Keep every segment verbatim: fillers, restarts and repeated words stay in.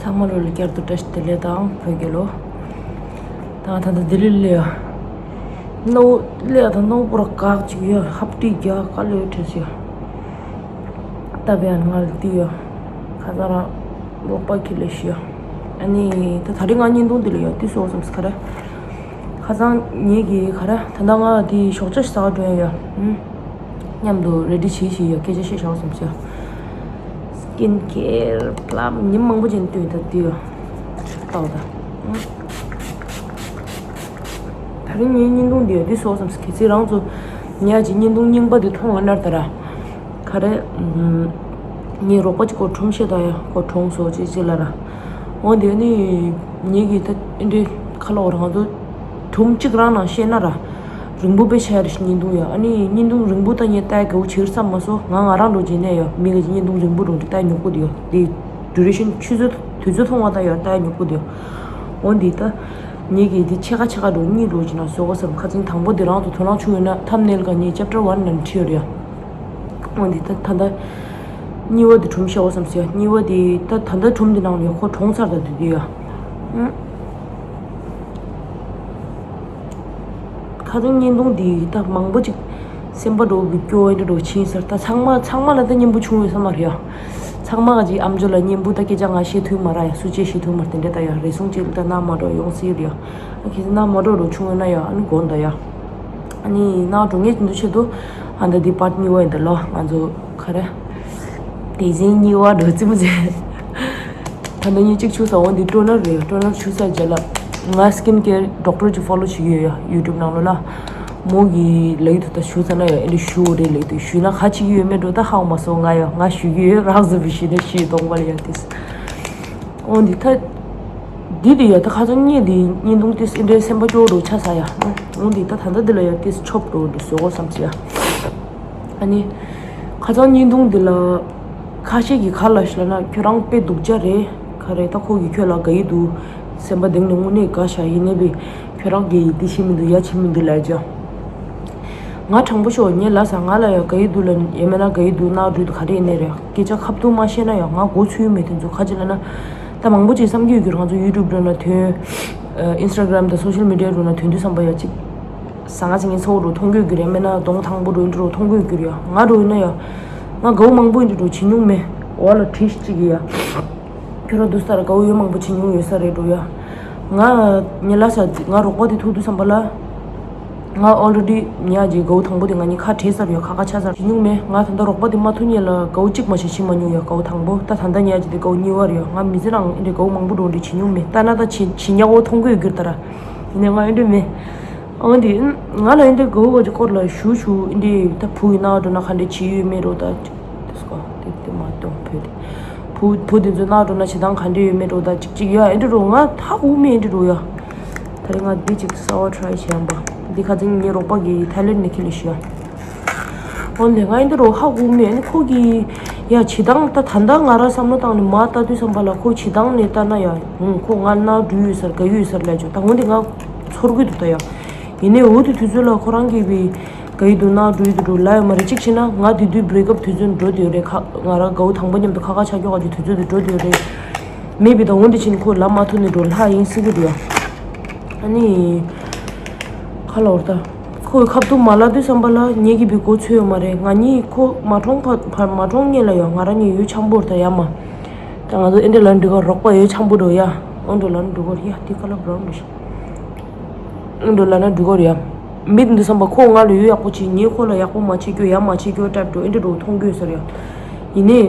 ཚང་མ་ལོ་ལ་བསྐྱར་དུ་བཀྲ་ཤིས་བདེ་ལེགས་དང་བོད་རྒྱལ་ལོ། ད་ད་ད་ལྡི་ལི་ལ་ཡ། སྣོ་ལ་ཡ་ད་སྣོ་པོ་ར་གག་ཅིག་ཡ་ཧབ་ཏི་རྒྱ་ག་ལ་ཡ་བྲེས་ཡ། ད་བས་ང་ལ་ཏི་ཡ། ཁ་ཚ་ར་རོགས་པ་ཁྱི་ལ་ཤི་ཡ། ཨ་ནི་ད་ད་རིང་ང་བརྙན་ཐུང་འདི་ལ་ཡ་ཏི་སོ་སམ་སི་ཁ་ར། ཁ་སང་ངེད་ཀྱི་ཁ་ར་ད་ད་ང་དེ་ཞོགས་ཇ་ཟ་འགྲོ་ཡ་ཡ། ཨུམ། མཉམ་དུ་རེ་ཌི་བྱེད་བྱེད་ཡ་སྐད་ཆ་བཤད་བཞག་བསམ་ཤག Skin care ལ་ཉིན་མང་པོ་ཅན་བསྟུན་ད་དུས་ལྟ་བ་ད། ད་རིང་ངའི་བརྙན་ཐུང་འདི་ཡ་འདི་སོ་བསམ་ཤག་གལ་སྲིད་རང་ཚོ་ཉག་ཅིག་བརྙན་ཐུང་རྙིང་པ་འདི་མཐོང་བ་ན་ད་ར། ག་རེ། ངའི་རོགས་པ་ཅིག་ཁོ་ཁྲོམ་བཤད་ད་ཡ་ཁོ་གྲོངས་སོ་ཅེས་ཅེས་ལ་ར། འོ་འདི་ནི་ངེད་ཀྱི་ད་འདི་ཁ་ལོ་རང་ཚོ། དུམ་གཅིག་རང་ནང་བཤད་ན་ར། རིང་པོ་དཔེ་ཆ་རེ་ཞིག་བརྙན་ཐུང་ཡོད། ཨ་ནི་བརྙན་ཐུང་རིང་པོ་ལྟ་ཉན་ལྟ་ཡ་དགའ་བོ་བྱེད་བསམ་མ་སོང་། ང་ང་རང་འགྲོ་རྗེས་ནས་ཡོད་མི་གི་བརྙན་ཐུང་རིང་པོ་འགྲོ་འདྲི་ལྟ་ཡ་མྱུག་པོ་དེ་ཡོད་དེ། ཌུ་རེ་ཤན་ཆུ་ཚོད་དུས་ཚོད་མཐོང་བ་ལྟ་ཡ་ལྟ་ཡ་མྱུག་པོ་དེ་ཡོད། འོ་འདི་ལྟ། ངེད་ཀྱི་འདི་ཕྱེད་ཀ་ཕྱེད་ཀ་འགྲོ་གཉིས་འགྲོ་ཅི་ན་བཟོ་གོ་བསམ། ཁ་ཚིག་དང་པོ་འདི་རང་ཚོ་དོ་སྣང་བྱུང་ཡོད་ན་ཐམ་ནེལ་ག་ཉིད་ཅེབ་ཊར་ཝན་ནང་བྲིས་ཡོད་རེད་ཡ། འོ་འདི་ད་ད་ལྟ་གཉིས་པ་འདི་གྲུམ་ཤོག་བསམ་ཟེར། གཉིས་པ་འདི་ད་ད་ལྟ་གྲུམ་འདི་ནང་ལ་ཡོད་ཁོ་གྲོངས་ཚར་ད་འདི་འདི་ཡ། ཨུམ། ཁ་སང་བརྙན་ཐུང་འདི་ད་མང་པོ་ཅིག་སེམས་པ་འགྲོ་གི་སྐྱོ་ཨེ་འདྲ་འགྲོ་ཕྱིན་ཟེར། ད་ཚང་མ་ཚང་མ་ལ་ད་སྙན་པོ་བྱུང་ཡོད་ས་མ་རེད་ཡ། ཚང་མ་ག་ཅིག་ཨམ་ཅོག་ལ་སྙན་པོ་ད་སྐད་ཆ་ང་བཤད་ཐུབ་མ་ར་ཡ། སུ་ཅེས་བཤད་ཐུབ་མ་ར་དེ་འདྲ་ད་ཡ་རེ་ཟུང་ཅིག་ད་ན་མ་འགྲོ་ཡོང་སྲིད་རེད་ཡ། ཨ་ཁྱེད་ཚོ་ན་མ་འགྲོ་འགྲོ་བྱུང་ཡོད་ན་ཡ་ཨ་ནི་དགོངས་ད་ཡ། ཨ་ནི་ནང་འགྲོ་ངེས་ཀྱི་འདུ་ཆེད་དུ་ཨ་ད་འདི་པར་ཊི་གཉིས་པ་ཡིན་ད་ལོ། ང་ཚོ་ག་རེ། དེ་ཟིན་གཉིས་པ་འགྲོ་རྩིས་མོ་ཟེར། ད་ནི་གཉིས་གཅིག་ཆུ་ས་འོ་འདི་ཊོ་ནར་རེད། ཊོ་ནར་ཆུ་ས་རྗེས་ལ་ང་སི་ཀིན་ཀེར་ཌོག་ཊར་ཅིག་ཕོ་ལོ་བྱེད་ཀྱི་ཡོད་ཡ་ཡུ་ཊུབ་ནང་ལོ་ལ། མོ་གི་ལ་ཡུ་ཐུ་ད་ཞུ་ས་ན་ཡ་ཨེ་འདི་ཞུ་རེད་ལ་ཡུ་ཐུ་ཞུས་ན་ཁ་ཅིག་ཡོད་མེད་འགྲོ་ད་ཧ་གོ་མ་སོང་། ང་ཡ་ང་ཞུ་གི་ཡོད་རག་ཟེར་བི་ཞུས་ན་ཞུས་གཏོང་པ་ལ་ཡ་ཏིས། འོ་འདི་ད། འདི་དེ་ཡ་ད་ཁ་སང་ངས་འདི་བརྙན་ཐུང་ཏིས་ཨིན་འདྲའི་སེམས་པ་སྐྱོ་བོ་འགྲོ་ཆ་ས་ཡ། འོ་འདི་ད་ད་ལྟ་འདི་ལ་ཡ་ཏིས་ཆོབ་འགྲོ་འདི་བཟོ་གོ་བསམ་སི་ཡ། ཨ་ནི། ཁ་སང་བརྙན་ཐུང་འདི་ལ། ཁ་ཤས་ཀྱིས་ག་ལ་ཞིག་ལ་ན་ཁྱོད་རང་དཔེ་སྡུག་ཅག་རེད། ག་རེ་ད་ཁོ་གིས་ཁྱོད་ལ་དགའ་ཡི་འདུག་སེམས་པ་གཏིང་ནས་དངོས་གནས་དགའ་ཤག་ཡིན་ནའི་བི། ཁྱོད་རང་གིས་འདི་ཤེས་མི་འདུག་ཡ་ཤེས་མི་འདུག་ལབ་ཅག་ང་དྲང་པོ་ཤོད་ངས་ལབ་ས་ང་ལ་ཡང་དགའ་ཡི་འདུག་ལ་ཡང་མིན་ན་དགའ་ཡི་འདུག་ནག་འགྲོ་འདུག་ག་རེ་ཡིན་ནའི་རེད། སྐད་ཆ་ཁ་བརྡུང་མ་བཤད་ན་ཡང་ང་མགོ་ཚོས་མེད་དེ་ཚོ་ཁ་ཅིག་ལ་ན། ད་མང་པོ་ཅིག་བསམ་གྱི་ཡོད་ཀྱི་རང་ཚོ་ཡུ་ཊུབ་འགྲོ་ན་ཐོན། ཨིན་སི་ཊ་གྷ་རམ་དང་སོ་ཤལ་མི་ཌི་ཡ་འགྲོ་ན་ཐོན་དུས་བསམ་པ་ཡ་ཅིག་ཟ་ང་ཟ་ངན་ཚ་བོ་འགྲོ་མཐོང་གི་ཡོད་ཀྱི་རེད། མིན་ན་གདོང་དང་པོ་འགྲོ་འདི་འགྲོ་མཐོང་གི་ཡོད་ཀྱི་རེད་ཡ། ང་འགྲོ་ཡིན་ན་ཡ། ང་དགའ་བོ་མང་པོ་ཡིན་འགྲོ་བྱེད་མྱོང་མེད། འོ་ལ་བྲིས་ཅིག་ཡ། ཁྱོད་རང་འདུག་ས་ར་དགའ་བོ་ཡོད་མང་པོ་བྱེད་མྱོང་ཡོད་ས་རེད་འགྲོ་ཡ། ང་ཉེ་ལ་ས་ང་རོགས་པ་དེ་ཐུག་དུས་བསམ་པ་ལ། ང་ཨོ་ལ་རེ་ཌི་ཉག་ཅིག་དགའ་བོ་དང་པོ་དེ་ང་གཉིས་ཁ་བྲལ་ཚར་ཡོད་ཁ་ཁ་ཆགས་ཚར་ཡོད་ཉུང་མེད། ང་ད་ལྟ་རོགས་པ་དེ་མ་ཐུག་ཉེ་ལ་དགའ་བོ་གཅིག་མ་ཞིག་ཕྱིན་མ་མྱོང་ཡོད་དགའ་བོ་དང་པོ་ད་ད་ལྟ་ཉག་ཅིག་དེ་དགའ་བོ་གཉིས་པ་རེད་ཡོད། ང་མི་ཚེ་རང་འདི་དགའ་བོ་མང་པོ་འགྲོ་འདི་བྱེད་མྱོང་མེད། ད་ན་ད་བྱེད་བྱེད་ཉག་འོ་མཐོང་གི་ཡོད་གྱུར་ད་ར། ཡིན་ནའི་ང་ཨེ་འདྲ་མེད། ཨོ་འདི་ང་ལ་ཨེ་འདྲ་དགའ་བོ་ག་ཅིག་སྐོར་ལ་ཞུ་ཞུ་ཨེ་འདྲ་ད་བུ་ཡིན་ན་འགྲོ་ན་ག་འདྲ་བྱེད་ཡོད་མེད་འགྲོ་ད་ཅིག་དེ་སྐོར་དེ་དེ་མ་གཏོང་བོད་དེ་བུ་བུ་དེ་ཚོ་ན་འགྲོ་ན་བྱེད་སྟངས་ག་འདྲ་ཡོད་མེད་འགྲོ་ད་ཅིག་ཅིག་ཡ་ཨེ་འདྲ་འགྲོ་ང་ད་འུ་མེད་ཨེ་འདྲ་འགྲོ་ཡ། ད་རེས་ང་འདི་ཅིག་གསར་པ་ཊ་རའི་བྱས་ཡང་པ། འདི་ཁ་སང་ངའི་རོགས་པ་གིས་ཐའི་ལེན་ནས་ཁྱེར་ལས་ཤི་ཡ། འོ་ནས་ང་འདི་རོ་ཧ་གོ་མེད་ཨ་ནི་ཁོ་གིས་ཡ་བྱེད་སྟངས་ད་ད་ལྟ་ང་རང་བསམ་བློ་བཏང་ནས་མ་ལྟ་དུས་བསམ་པ་ལ་ཁོ་བྱེད་སྟངས་ནས་ལྟ་ན་ཡ་ཧུང་ཁོ་ང་ན་འགྲུལ་ཡོད་སར་དགའ་ཡོད་སར་ལས་ཆོག་ད་འོ་འདི་ང་ཚོར་གི་འདུག་ད་ཡ། ཡིན་ནའི་འོ་དེ་དུས་ཚོད་ལ་ཁོ་རང་གིས་བི་དགའ་ཡི་འདུག་ན་འགྲོ་ཡི་འདུག་འགྲོ་ལ་ཡོད་མ་རེད། གཅིག་བྱས་ན་ང་དེ་དུས་བྷི་རེག་ཨབ་དུས་ཚོད་འགྲོ་དེ་ཡོད་རེད། ཁ་ང་རང་དགའ་བོ་དང་པོ་མཉམ་དུ་ཁ་ཁ་ཆགས་ཀྱོག་ག་ཅིག་དུས་ཚོད་དུ་འགྲོ་དེ་ཡོད་རེད། མེད་པའི་ད་འོ་འདི་ཕྱིན་ཁོ་ལ་མ་ཐུག་ནས་འགྲོ་ལྷ་ཡིན་སྲིད་གི་འདུག་ཡ། ཨ་ནི། ཁ་ལོར་ད། ཁོའི་ཁ་བརྡུང་མ་ལ་དུས་བསམ་པ་ལ་ངེད་ཀྱི་བི་མགོ་ཚོས་ཡོད་མ་རེད། ང་གཉིས་ཁོ་མ་གྲོངས་བར་བར་མ་གྲོངས་སྔོན་ལ་ཡོད་ང་རང་གཉིས་ཡུལ་འཆམ་པོར་ད་ཡ་མ། ད་ང་ཚོ་ཨེ་འདྲ་ལ་འགྲིག་ག་རོགས་པ་ཡུལ་འཆམ་པོ་འགྲོ་ཡ། ཨོ་འགྲོ་ལ་འགྲོ་གོ་ཡ་དེ་ཁ་ལ་བྲང་འགྲོ་ཤི། འགྲོ་ལ་ན་འགྲོ་གོ་རེད་ཡ། མི་འདི་བསམ་པ་ཁོ་ང་ལ་ཡོད་ཡག་པོ་བྱེད་ངས་ཁོ་ལ་ཡག་པོ་མ་བྱེད་རྒྱུ་ཡ་མ་བྱེད་རྒྱུ་ཏྲབ་འགྲོ་ཨེ་འདྲ་འགྲོ་མཐོང་དགོས་ཟེར་ཡ། ཡིན་ནའི།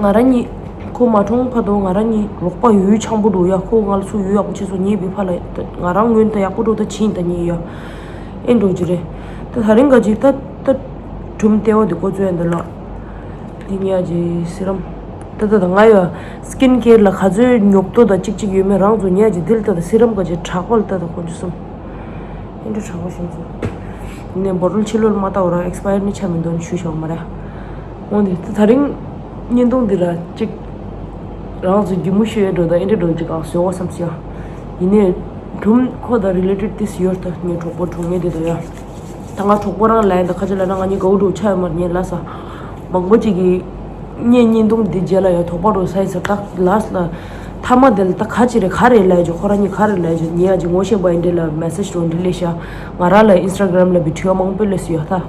ང་རང་གཉིས། ཁོ་མ་གྲོངས་བར་དུ་ང་རང་གཉིས་རོགས་པ་ཡོད་ཡོད་འཆམ་པོ་འགྲོ་ཡ་ཁོ་ང་ལ་སུ་ཡོད་ཡག་པོ་བྱེད་སོ་ངས་བི་ཕ་ལ་ང་རང་ངོས་ད་ཡག་པོ་འགྲོ་ད་ཕྱིན་ད་ཉེ་ཡ། ཨེ་འགྲོ་གི་རེད། ད་ད་རིང་ག་ཅིག་ད་ད་གྲུམ་ལྟེ་བ་འདི་ཀོ་ཚོད་ཡ་འདི་ལ། འདི་ཉག་ཅིག་སི་རམ། ད་ད་ད་ང་ཡོད་སི་ཀིན་ཀེར་ལ་ག་ཚོད་ཉོབ་ཏོ་ད་ཅིག་ཅིག་ཡོད་མེད་རང་ཚོ་ཉག་ཅིག་འདི་ལ་ད་ད་སི་རམ་ག་ཅིག་དྲག་པ་ལ་ད་ད་ཀོ་ཅིག་སོང་། ཨེ་འདྲ་དྲག་པོ་ཞིག་འདུག་ནས་བོ་ཊལ་ཕྱི་ལོགས་ལ་མ་བལྟ་བ་རང་ཨེགས་པ་ཡར་ནི་ཆ་མི་འདུག་ནི་ཞུ་ཞོག་མ་རེད། འོ་འདི་ད་ད་རིང་བརྙན་ཐུང་འདི་ར་གཅིག་རང་ཚོ་སྒྱུ་མོ་ཤོད་ཡ་འགྲོ་ད་ཨེ་འདྲ་འགྲོ་གཅིག་གང་བཟོ་བ་བསམ་ཤག་ཡིན་ནའི་གྲུམ་ཁོ་དང་རི་ལེ་ཊེཌ་ཏིས་ཡོད་ད་ངའི་གྲོགས་པོ་གྲོགས་མེད་དེ་ད་ཡ། ད་ང་གྲོགས་པོ་རང་ལ་ཡ་ད་ཁ་ཆེ་ལ་ན་ང་གཉིས་དགའ་བོ་འགྲོ་ཆ་ཡོད་མ་རེད་ངས་ལ་ས། མང་པོ་ཅིག་གིས་ངས་བརྙན་ཐུང་འདི་རྗེས་ལ་ཡང་དོགས་པ་རུ་ས་ཡི་ས་ཏག་ལ་ས་ལ། མཐའ་མ་དེ་ལ་ད་ག་ཅི་རེད་ག་རེད་ལབ་ཀྱི་ཁོ་རང་གཉིས་ག་རེད་ལབ་ཀྱི་ངས་ཡ་ཅིག་ངོ་ཤེས་པ་ཡིན་འདྲ་ལ་མེ་སེ་ཇི་རོ་འདི་ལས་ཤ་ང་རང་ལ་ཨིན་སི་ཊ་གྷ་རམ་ལ་བི་ཌི་ཡོ་མང་པོ་སླེབས་སུ་ཡོད་ད།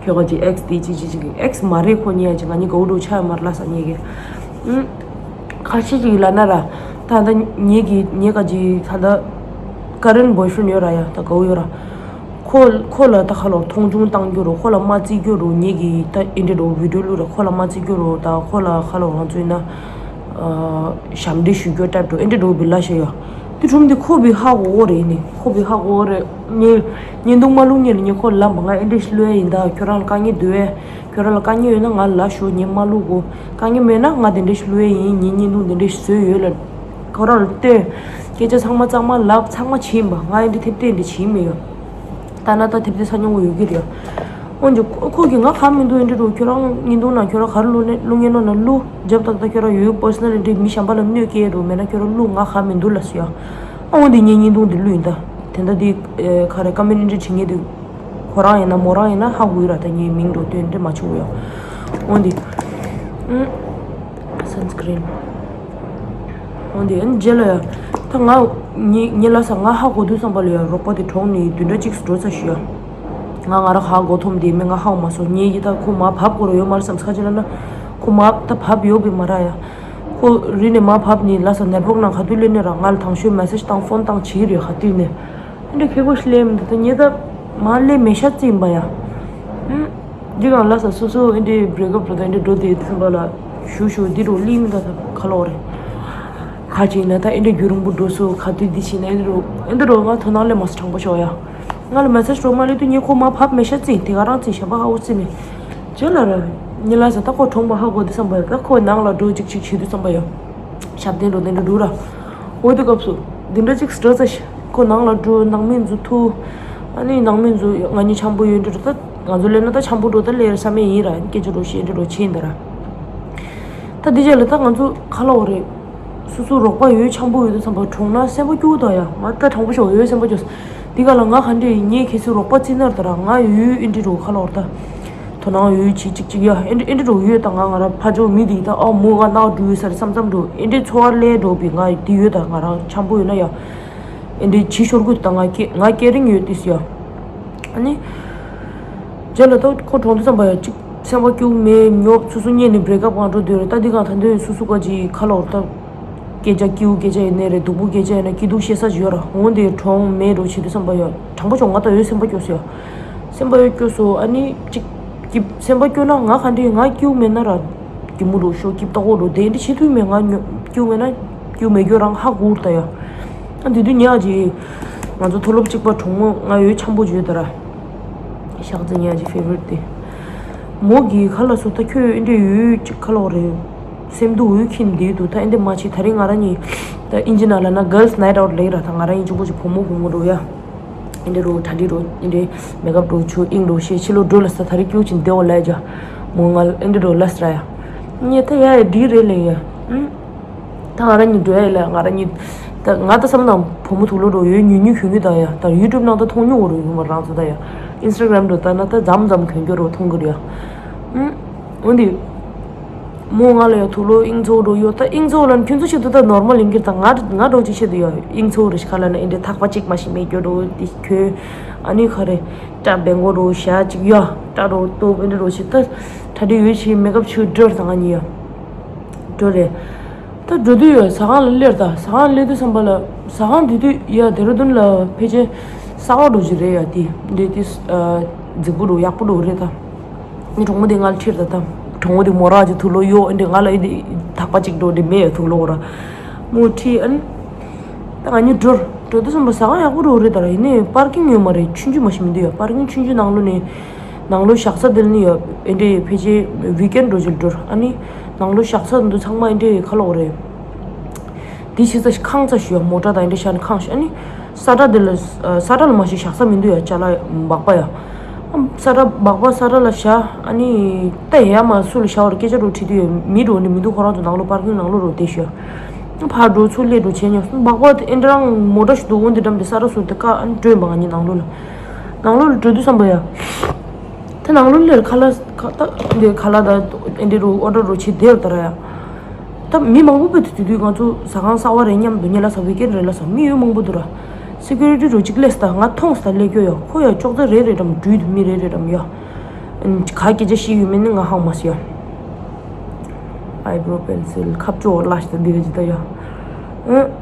ཁྱོད་ག་ཅིག་ཨེག་སི་དེ་ཅིག་ཅིག་ཅིག་ཨེག་སི་མ་རེད་ཁོ་གཉིས་ཡ་ཅིག་ང་གཉིས་དགའ་བོ་འགྲོ་ཆ་ཡ་མར་ལ་ས་གཉིས་ཀྱི་ཨུམ། ཁ་ཤས་ཅིག་ལབ་ན་ར། ད་ད་ངེད་ཀྱི་ངེད་ཀ་ཅིག་ད་ད་ཀ་རེན་བོའི་ཕི་རེན་ཡོད་ར་ཡ་ད་དགའ་བོ་ཡོད་ར། ཁོ་ཁོ་ལ་ད་ཁ་ལོ་མཐོང་ཆུང་བཏང་རྒྱུ་རོ་ཁོ་ལ་མ་བརྩི་རྒྱུ་རོ་ངེད་ཀྱི་ད་ཨིན་འདྲ་རོ་བི་ཌི་ཡོ་བླུག་ར་ཁོ་ལ་མ་བརྩི་རྒྱུ་རོ་ད་ཁོ་ལ་ཁ་ལོ་ང་ཚོ་ཡིན་ན་ཞབས་འདྲེ་ཞུ་རྒྱུ་ཏབ་འགྲོ་ཨིན་འདྲ་རོ་བི་ལ་ཤ་ཡོ། དེ་ཁྲོམ་དེ་ཁོ་བི་ཧ་གོ་གོ་རེད་ནི་ཁོ་བི་ཧ་གོ་གོ་རེད་ངེད་ཉེན་རྟོག་མ་ལུག་ཉེ་ལ་ཉེ་ཁོ་ལ་མ་ང་ཨིན་འདྲ་ཞུ་ལོས་ཡིན་ད་ཁྱོད་རང་ལ་དཀའ་ངལ་འདུག་ཨེ། ཁྱོད་རང་ལ་དཀའ་ངལ་ཡོད་ན་ང་ལ་ལབ་ཤོག་ངས་མ་བླུག་གོ། དཀའ་ངལ་མེད་ན་ང་དེ་འདྲ་ཞིག་བླུག་ཡས་ཡིན་ངས་བརྙན་ཐུང་དེ་འདྲ་ཞིག་བཟོས་ཡོད་ལ། ཁོ་རང་ལ་སྟོན། སྐད་ཆ་ཚང་མ་གཙང་མ་ལབ་ཚང་མ་བྱིན་པ་ང་ཡིན་འདྲ་ཐེབས་ཐེབས་འདྲ་བྱིན་མི་ཡོད། ད་ན་ད་ཐེབས་ཐེབས་ས་མྱོང་བ་ཡོད་ཀྱི་རེད། འོན་ཀྱང་ཁོ་ཁོ་གིས་ང་ག་མི་འདུག་ཡིན་འདྲ་འདུག་ཁྱོད་རང་བརྙན་ཐུང་ནང་ཁྱོད་རང་ག་རེ་བླུག་ནས་བླུག་ངེས་ནོ་ན་བླུག་རྒྱབ་ཏག་ཏག་ཁྱོད་རང་ཡོད་པར་སི་ནལ་འདྲ་མི་གཞན་པ་ལ་གནོད་སྐྱེལ་འགྲོ་མེད་ན་ཁྱོད་རང་བླུག་ང་ག་མི་འདུག་ལབ་སོང་ཡ། ཨ་འོན་ཏེ་ངས་བརྙན་ཐུང་འདི་བླུག་ཡིན་ད། དེ་འདྲ་འདི་ག་རེ་ཀ་མེན་འདྲ་བྲིས་ངེས་འདུག་ཁོ་རང་ཡིན་ན་མོ་རང་ཡིན་ན་ཧ་གོ་ཡོད་ར་ད་ངའི་མིང་འགྲོ་དོན་འདྲ་མ་བྱུང་ཡོད། འོན་ཏེ། ཨུམ། སན་སི་ཀི་རིན། འོན་ཏེ་ཨན་རྗེས་ལ་ཡ། ད་ང་ཉི་ཉི་ལ་ས་ང་ཧ་གོ་དུས་ཙམ་པ་ལ་ཡ་རོགས་པ་དེ་གྲོངས་ནས་བདུན་ཕྲག་གཅིག་འགྲོ་ཚར་ཞུ་ཡ། ང་ང་ར་ཧ་གོ་ཐོམ་དེ་མེད་ང་ཧ་གོ་མ་སོང་ངེད་ཀྱི་ད་ཁོ་མ་བབས་དགོས་ར་ཡོད་མ་རེད་བསམ་ས་ཅི་ལ་ན། ཁོ་མ་ད་བབས་ཡོད་པའི་མ་ར་ཡ། ཁོ་རི་ནས་མ་བབས་ནས་ལ་ས་ནེཊ་ཝོག་ནང་ག་དུས་སླེབས་ནས་ར་ང་ལ་དང་ཤོས་མེ་སེ་ཇི་བཏང་ཕོན་བཏང་བྱེད་ཀྱི་རེད་ག་དུས་ནས། ཨེ་འདྲ་ཁེ་གོ་ཤི་ལེ་མི་འདུག་ད་ཉེ་ད་མ་ལེ་མེ་ཤ་རྩིས་ཡིན་པ་ཡ། ཨུམ། འདི་གང་ལ་ས་སོ་སོ་ཨེ་འདྲའི་བྷི་རེག་ཨབ་འགྲོ་ད་ཨེ་འདྲའི་འགྲོ་དེ་ཚན་པ་ལ་ཞུ་ཞུ་འདི་རུ་ལི་མི་འདུག་ད་ཁ་ལོ་རེད། ཁ་ཅིག་ན་ད་ཨེ་འདྲའི་རྒྱུ་རིང་པོ་འགྲོ་སོ་ཁ་དུས་འདི་ཕྱིན་ན་ཨེ་འདྲ་རུ་ཨེ་འདྲ་རུ་ང་དོ་སྣང་ལས་མ་སོ་དྲང་པོ་ཤོག་ཡ། ང་ལ་མེ་སེ་ཇི་རོ་མ་ལེ་དུས་ཉེ་ཁོ་མ་བབས་མེ་ཤ་རྩིས་དེ་ག་རང་རྩིས་ཞབས་པ་ཧ་འུ་རྩིས་མེ། ཇེ་ལ་ར། ཉི་ལ་ས་ད་ཁོ་གྲོངས་པ་ཧ་གོ་དུས་བསམ་པ་ཡ་ད་ཁོ་ནང་ལ་འགྲོ་ཅིག་ཅིག་བྱེད་དུས་བསམ་པ་ཡ། ཞབས་བརྟན་འགྲོ་བརྟན་འགྲོ་འགྲོ་ར། འོ་དེ་སྐབས་སུ། འདི་འདྲ་ཅིག་སྤྲོ་ཚ་ཤི། ཁོ་ནང་ལ་འགྲོ་ནང་མི་འཛུལ་ཐུག་ཨ་ནི་ནང་མི་འཛུལ་ང་གཉིས་འཆམ་པོ་ཡོད་འགྲོ་ད། ང་ཚོ་ལས་ན་ད་འཆམ་པོ་འགྲོ་ད་ལས་ར་བསམ་ཡས་ཡིན་ར་སྐད་ཆ་འགྲོ་ཤེས་འདྲ་འགྲོ་ཆེ་འདི་ར། ད་འདི་རྗེས་ལ་ད་ང་ཚོ་ཁ་ལ་འོ་རེད། སོ་སོ་རོགས་པ་ཡོད་འཆམ་པོ་ཡོད་དུ་བསམ་པ་གྲོངས་ན་སེམས་པ་སྐྱོ་ད་ཡ་ང་ད་དྲང་པོ་ཞོག་ཡོད་སེམས་པ་སྐྱོ། འདི་ག་ལ་ང་ག་འདྲས་ངས་ཁྱེད་ཚོ་རོགས་པ་བརྩི་ནར་ད་ར་ང་ཡོད་ཨིན་འདྲི་རོ་ཁ་ལ་འོ་ད། དོ་སྣང་ཡོད་ཆེ་གཅིག་གཅིག་ཡ་ཨེ་འདྲ་ཨེ་འདྲ་འགྲོ་ཡོད་ད་ང་ང་ར་ཕ་ཇོ་མི་དེ་ད་ཨ་མོ་ང་ནག་འགྲོ་ཡོད་ས་རེད་བསམ་བསམ་འགྲོ་ཨེ་འདྲའི་ཚོར་བ་སླེབས་འགྲོ་བི་ང་དེ་ཡོད་ད་ང་རང་འཆམ་པོ་ཡོད་ན་ཡ། ཨེ་འདྲའི་བྱི་ཤོར་གུ་ད་ང་སྐེ་ང་སྐེ་རིང་ཡོད་དེ་སུ་ཡ། ཨ་ནི། རྗེས་ལ་ད་ཁོ་གྲོངས་དུས་ཙམ་པ་ཡ་གཅིག་སེམས་པ་སྐྱིད་མེད་ཉོབ་སུ་སུ་གཉེན་ནི་བྲེག་ཨབ་གང་འགྲོ་འདོད་རེད་ད་འདི་གང་ད་འདོད་སུ་སུ་ག་ཅི་ཁ་ལོར་ད། སྐད་ཆ་སྐྱིའུ་སྐད་ཆ་ཡིན་ནའི་རེད་སྡུག་པོ་སྐད་ཆ་ཡིན་ན་སྐྱིད་སྡུག་བཤད་ས་ཅིག་ཡོད་ར་འོང་དེ་གྲོངས་མེད་འགྲོ་བྱེད་དུས་བསམ་པ་ཡོད་དྲང་པོ་ཅོག་ང་ད་ཡོད་སེམས་པ་སྐྱོ་སོ་ཡ། སེམས་པ་ཡོད་སྐྱོ་སོ་ཨ་ནི་གཅིག་སྐྱིད་སེམས་པ་སྐྱོ་ན་ང་ག་འདྲི་ང་སྐྱིའུ་མེད་ན་ར། སྐྱིད་མོ་རོ་ཤོ་སྐྱིད་ཏོག་གོ་རོ་དེ་འདྲི་བྱེད་དུས་མེད་ང་ཉོ་སྐྱིའུ་མེད་ན་སྐྱིའུ་མེད་རྒྱུ་རང་ཧ་གོ་ད་ཡ། ཨ་དེ་དུས་ཉག་ཅིག་ང་ཚོ་མཐོ་སློབ་གཅིག་པ་གྲོགས་མོ་ང་ཡོད་འཆམ་པོ་བརྗོད་ད་ར། ཤག་ཙེ་ཉག་ཅིག་ཕེ་ཝ་རི་ཊི་དེ། མོ་གི་ཁ་ལ་སོ་ད་ཁྱོད་ཨེ་འདྲི་ཡོད་ཅིག་ཁ་ལོ་རེད། སེམས་སྡུག་འོས་ཁྱིམ་འདི་འདུག་ད་ཨེ་འདྲ་མ་བྱེད་ད་རིང་ང་རང་གཉིས། ད་ཨིན་ཇི་ནང་ལ་ན་གརལ་སི་ནའིཊ་ཨའུཊ་ལེགས་ར་ད་ང་རང་གཉིས་གཅིག་པོ་ཅིག་བུ་མོ་བུ་མོ་འགྲོ་ཡ། ཨེ་འདྲ་རོ་གྲ་སྒྲིག་རོ་ཨེ་འདྲ་མེག་ཨབ་རོ་ཆུ་ཨིང་རོ་ཤེས་ཕྱི་ལོ་འགྲོ་ལ་ས་ད་རིང་སྐྱུག་ཅིང་བདེ་བ་ལས་ཇ། མོ་ང་ཨེ་འདྲ་རོ་ལ་ས་ར་ཡ། ངས་ད་ཡ་ཡ་འདི་རེད་ལེ་ཡ། ཨུམ། ད་ང་རང་གཉིས་འགྲོ་ཡ་ཡིན་ལ་ང་རང་གཉིས། ད་ང་ད་བསམ་ན་བུ་མོ་དུག་ལོག་འགྲོ་ཡོད་ཉུང་ཉུང་གྱོན་གྱི་ད་ཡ་ད་ཡུ་ཊུབ་ནང་ད་མཐོང་མྱོང་བ་རུ་ཡོང་བ་རང་ཚོ་ད་ཡ། ཨིན་སི་ཊ་གྷ་རམ་འགྲོ་ད་ན་ད་མཚམས་མཚམས་གྱོན་གྱོན་རོ་མཐོང་གི་རེད་ཡ། ཨུམ། འོན་ཏེ། མོ་ང་ལ་ཡང་དུག་ལོག་ཨིང་ཚོགས་འགྲོ་ཡོད་ད་ཨིང་ཚོགས་ལ་ཁྱོད་ཚོ་ཆེད་དུ་ད་ནོར་མལ་ཡིན་གྱི་ད་ང་ང་འགྲོ་ཅིག་ཆེད་དུ་ཡོད་ཨིང་ཚོགས་རེ་ཞིག་ག་ལ་ན་ཨིན་དྲེ་ཐག་པ་གཅིག་མ་ཞིག་མེད་གྱོད་འགྲོ་དེ་ཁྱོད་ཨ་ནི་ཁ་རེ་སྐྲ་བེང་གོ་འགྲོ་ཞག་གཅིག་ཡོད་སྐྲ་འགྲོ་སྟོབས་ཨིན་དྲེ་འགྲོ་ཞིག་ད་གྲ་སྒྲིག་ཡོད་ཞིག་མེག་ཨབ་ཆུ་འགྲོ་ད་ང་གཉིས་ཡོད་འགྲོ་རེད། ད་འགྲོ་དུས་ཡོད་ཟ་ཁང་ལ་སླེབས་ད་ཟ་ཁང་སླེབས་དུས་ཙམ་པ་ལ་ཟ་ཁང་དེ་དུས་ཡ་དེ་ར་དུན་ལ་ཕལ་ཆེར་ས་བ་འགྲོ་ཞིག་རེད་ཡ་དེ་འདྲེ་དེ་རྫིག་པོ་འགྲོ་ཡག་པོ་འགྲོ་རེད་ད། ངའི་གྲོགས་མོ་དེ་ང་ལ་ཁྲིད་ད་ད། གྲོགས་མོ་དེ་མོ་ར་ཅིག་དུག་ལོག་གཡོག་འདི་ང་ལ་ཨེ་འདི་ཐག་པ་གཅིག་འགྲོ་འདི་མེད་ཡ་དུག་ལོག་ར། མོ་ཁྲིད་ཨན། ད་ང་གཉིས་འགྲོ། འགྲོ་དུས་ཙམ་པ་ཟ་ཁང་ཡག་པོ་འགྲོ་རེད་ད་ར་ཡིན་ནའི་པར་ཀིང་ཡོད་མ་རེད་ཆུང་ཆུང་མ་ཞིག་མི་འདུག་ཡ་པར་ཀིང་ཆུང་ཆུང་ནང་ལོགས་ནས། ནང་ལོགས་བཞག་ས་དེ་ལ་ནི་ཡ་ཨེ་འདྲི་ཕལ་ཆེར་ཝིག་ཨེན་འགྲོ་ཅིག་འགྲོ་ཨ་ནི། ནང་ལོགས་བཞག་ས་འདི་ཚང་མ་ཨེ་འདྲི་ཁ་ལོག་རེད། དེ་ཕྱི་ས་ཁང་ས་ཞུ་ཡ་མོ་ཊ་དང་ཨེ་འདྲི་ཤ་ནི་ཁང་ཞུ་ཨ་ནི། ས་ཁྲ་དེ་ལ་ས་ཁྲ་ལ་མ་ཞིག་བཞག་ས་མི་འདུག་ཡ་ཅ་ལག་སྦག་པ་ཡ། ས་ཁྲ་སྦག་པ་ས་ཁྲ་ལ་བཞག་ཨ་ནི། ད་ཡ་མ་སུ་ལ་བཞག་བར་སྐད་ཆ་འགྲོ་ཁྲིད་དུས་ཡ་མི་འགྲོ་ནི་མི་འདུག་ཁོ་རང་ཚོ་ནང་ལོགས་པར་ཀིང་ནང་ལོགས་རོ་དེ་ཞུ་ཡ། ཕར་འགྲོ་ཚུར་སླེབས་འགྲོ་བྱས་ཉོ་སྦག་པ་དེ་ཨེ་འདྲ་རང་མོ་ཊ་ཞིག་འདུག་འོན་ཏེ་འགྲམ་དེ་ས་ཁྲ་ཟུར་དེ་ཀ་ཨ་ནི་སྒྲོན་པ་ང་གཉིས་ནང་ལོགས་ལ། ནང་ལོགས་ལ་འགྲོ་དུས་ཙམ་པ་ཡ། ད་ནང་ལོགས་ལ་ཁ་ལག་ཁ་ད་འདི་ཁ་ལག་ད་ཨེ་འདྲི་རོ་ཨོ་ཌར་རོ་བྱེད་བསྡད་ཡོད་ད་ར་ཡ། ད་མི་མང་པོ་བོད་དུ་དེ་དུས་ང་ཚོ་ཟ་ཁང་གསར་པ་རེད་མཉམ་དུ་ཉེ་ལ་ས་བོད་སྐད་རེད་ལ་ས་མི་ཡོད་མང་པོ་འདུག་ར། སི་ཀུ་རི་ཊི་རུ་གཅིག་སླེབས་ད་ང་མཐོང་ས་སླེབས་ཀྱོ་ཡ་ཁོ་ཡ་ཅོག་ཙེ་རེ་རེ་འགྲམ་འགྲུལ་དུ་མི་རེ་རེ་འགྲམ་ཡ། ག་སྐད་ཆ་བཤད་ཡོད་མེད་ནི་ང་ཧང་མ་སི་ཡ། ཨའི་བྷྲོ་པེན་སིལ་ཁ་བཅོ་ལ་ཞིག་ད་འདི་ག་ཅི་ད་ཡ། ཨ།